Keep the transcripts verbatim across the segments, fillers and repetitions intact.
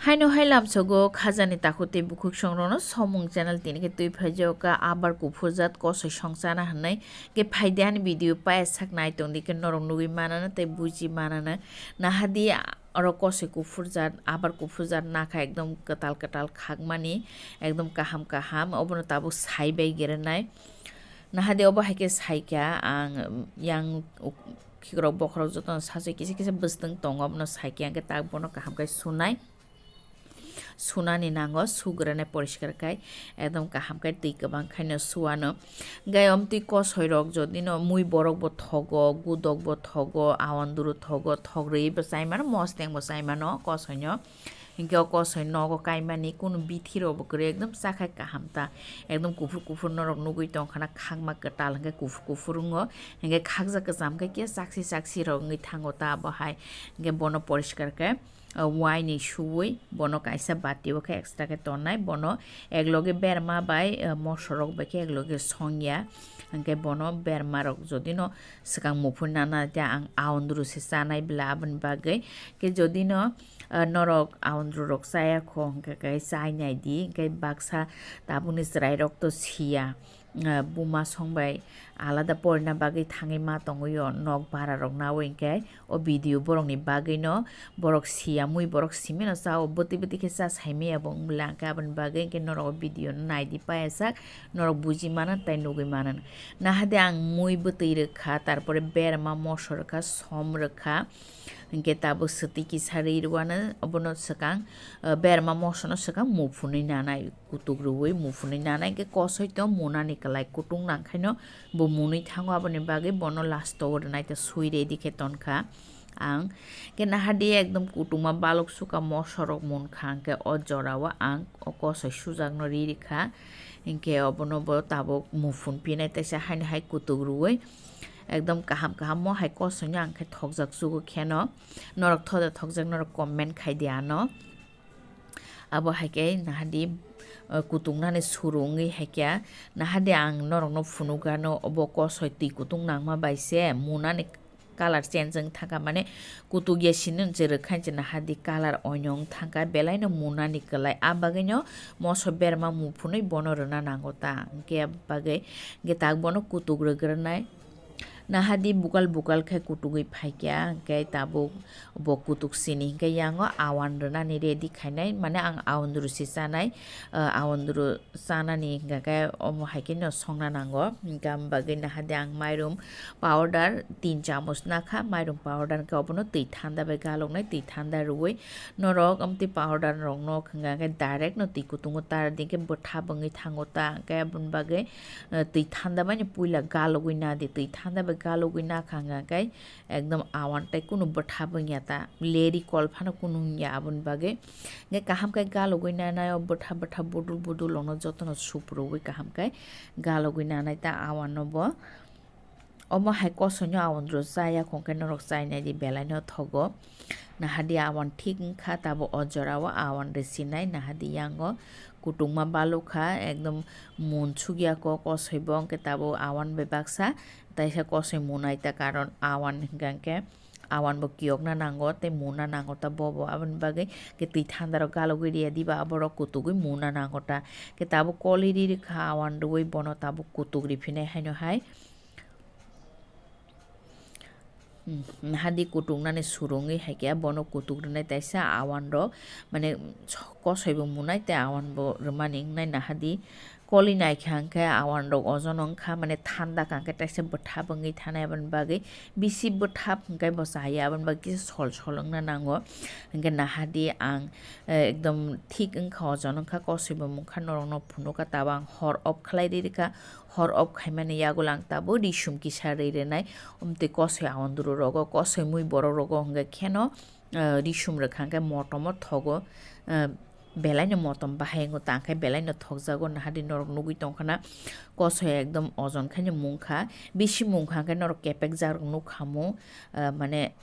Haino hai lamsogo khajani takhuk tei bukhuk songrokno somung channel tini khe twi phaijak kha abar kuphur jat kosoi songchana hwnwi khe phaidi ani video paya sak nai tongdi khe norok nugwi manana tei buji manana. Nahadi oro kosoi kuphur jat abar kuphur jat nakha ekdom kwtal kwtal khakmani ekdom kaham kaham obono tabuk sai bai gere nai. Nahadi obo hai khe saikha ang yang khikrok bokhorok jotono sasui kisa kisa bwswtwng tongo obono saikha ang khe tak bono kaham khe sunai. Sunani nango, sugranai poriskar khai, ekdom kaham khai twi kwbang khaino suano. Gai omtwi kosoi rok jodi no mui borok bo thogo, gudok bo thogo, awanduru thogo, thogrwi bo chaimano, mosteng bo chaimano kosoi no. Hinkhe o kosoi nogo kaimani kunu bithi rok bo kwrwi ekdom chakhai kaham ta. Ekdom kuphur kuphur norok nugwi tongkhana khakma kwtal hinkhe kuphur kuphur wngo. Hinkhe khakjak kwcham khe khe chaksi chaksi rok wngwi thango ta abo hai. Hinkhe bono poriskar khe. Uh, waini suwi bono kaisa bati o khe extra khe tongnai, bono ekloge berma bai, uh, mosorok bai khe ekloge songya, hingkhe bono berma rok jodi no swkang muphun nana tei ang aondru se chanai bla aboni bagwi khe jodi no, uh, norok aondru rok chaya kho hingkhe khe chai nai di, hingkhe baksa tabukni chwrai rok to siya. Ah, buma song bai alada porina bagwi thangwi ma tongwi o nok bara rok nawi hinkhe o video borok ni bagwi no borok siya mui borok simi no cha o bwtwi bwtwi khe cha saimaya bo wng bwla hinkhe aboni bagwi hinkhe norok o video no naidi paya sak norok buji mano tei nugwi mano. Nahade ang mui bwtwi rwkha tarpore berma moso rwkha som rwkha hinkhe tabuk swtwi kisa rwi rwano obono swkang, ah, berma moso no swkang muphunwi nanai. Kutuk rwui muphunwi nanai khe kosoi to munani kwlai kutung nangkhaino bo munwi thango, aboni bagwi bono last o rwnai ta sui ready khe tonkha ang. Khe nahadi ekdom kutungma balok suka mosorok munkha, hwnkhe o jorao ang o kosoi sujakno ri rikha, hinkhe obono bo tabuk muphun pinai teisa haino hai kutuk rwui ekdom kaham kaham mo hai kosoino ang khe thokjak chugo kheno. Norok thoda thokjak norok comment khai di ano. Abo hai khe nahadi, uh, kutungnani suru wngwi hai khe nahadi ang norokno phunukgano obo kosoi twi kutung nangma bai se munani colour change wng thangkha, mane kutuk ya sini je rwkha je nahadi colour oino wng thangkha belaino munani kwlai, a bagwino moso berma muphunwi bono rwna nango ta, hwnkhe bagwi hwnkhe tak bono kutuk rwgwrwnai. Nahadi bukal bukal khe kutugwi phaikha, hwnkhe tabuk bo kutuk sini hwnkhe yango awan rwnani ready khainai, mane ang awan rwsi chanai, ah, awan rw chanani hwnkhe omo hai kheno songna nango. Hwnkhe aboni bagwi nahadi ang mairum powder tin chamoch nakha, mairum powder hwnkhe obono twi thanda bai galoknai, twi thanda rwui norok amtwi powder rokno hwnkhe direct no twi kutungo tar di hwnkhe bwtha bwngwi thango ta, hwnkhe aboni bagwi ah, twi thanda bai no puila galogwi na di, twi thanda bai galogwi na kha hwnka khe ekdom awan tei kunu bwtha bo wngya ta, leri kol phano kunu wngya aboni bagwi. Hwnkhe kaham khe galogwi nanai o bwtha bwtha budul budul rokno jotono suprubui kaham khe galogwi nanai ta awan no bo. Omo hai kosoino awan rw chaya khong khe norok chai nai di belai no thogo. Nahadi awan thik wngkha tabuk o jorao awan rw sinai nahadi yango. Kutungma balukha, ekdom mun sukya kok, kosoi bo hwnkhe tabuk awan bai baksa, taisa kosoi munai ta, karon awan hwnkha hwnkhe awan bo kiyokna nango tei muna nango ta bobo, aboni bagwi khe twi thanda rok galogwi riya diba, aborok kutugwi muna nango ta, khe tabuk koli ri rikha awan rwui bono tabuk kutuk ri phinai haino hai. Hmm, nahadi kutuknani surungwi hai khe bono kutuk rwnai taisa awan rok, mane, kosoi bo munai tei awan bo rwmani wngnai nahadi koli naikha hwnkhe awan rok ojono wngkha, mane, thanda kha hwnkhe taisa bwthap wngwi thanai, aboni bagwi bisi bwthap hwnkhe bo chaya, aboni bagwi kisa sol sol wngna nango. Hwnkhe nahadi ang, eh, ekdom thik wngkha, ojono wngkha, kosoi bo munkha, norokno phunukha, tabuk ang hor off khlai ri rikha. Hor off khaimani yagulang tabuk risum kisa ri rwnai, omtwi kosoi aondru rogo, kosoi mui borok rogo hwnkhe kheno, ah, risum rwkha hwnkhe motomo thogo, ah, belaino motom bahai wngo, tangkhe belaino thokjago, nahadi norok nugwi tongkhana kosoi ekdom ojon khaino mungkha, bisi mungkha hwnkhe norok kepek jak rok nukhamu, ah, mane,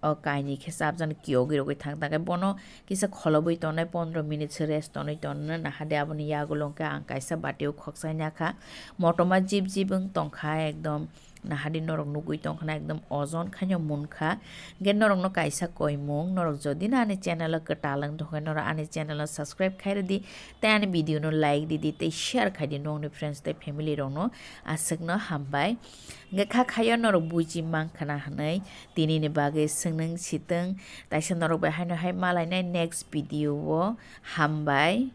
o kainwi khe chapjani kiyogwi rogwi thang thang khe bono kisa kholobwi tongnai pondro minute se rest tonwi tonno nahadi aboni yagulo hwnkhe ang kaisa batio khokchai nakha. Motoma jip jip wng tongkha ekdom, Nahadi norok nugwi tongkhana ekdom ojon khaino munkha. Hwnkhe norokno kaisa koimung, norok jodi no ani channel o kwtal wng tongkhe norok ani channel o subscribe khairwdi tei ani video no like didi tei share khaidi nongni friends tei family rokno. Aswkno hambai. Hwnkhe kha khaio norok buji mankhana hwnwi tinini bagwi swngnwng sitwng taisa norok bai haino hai malainai next video o. Hambai.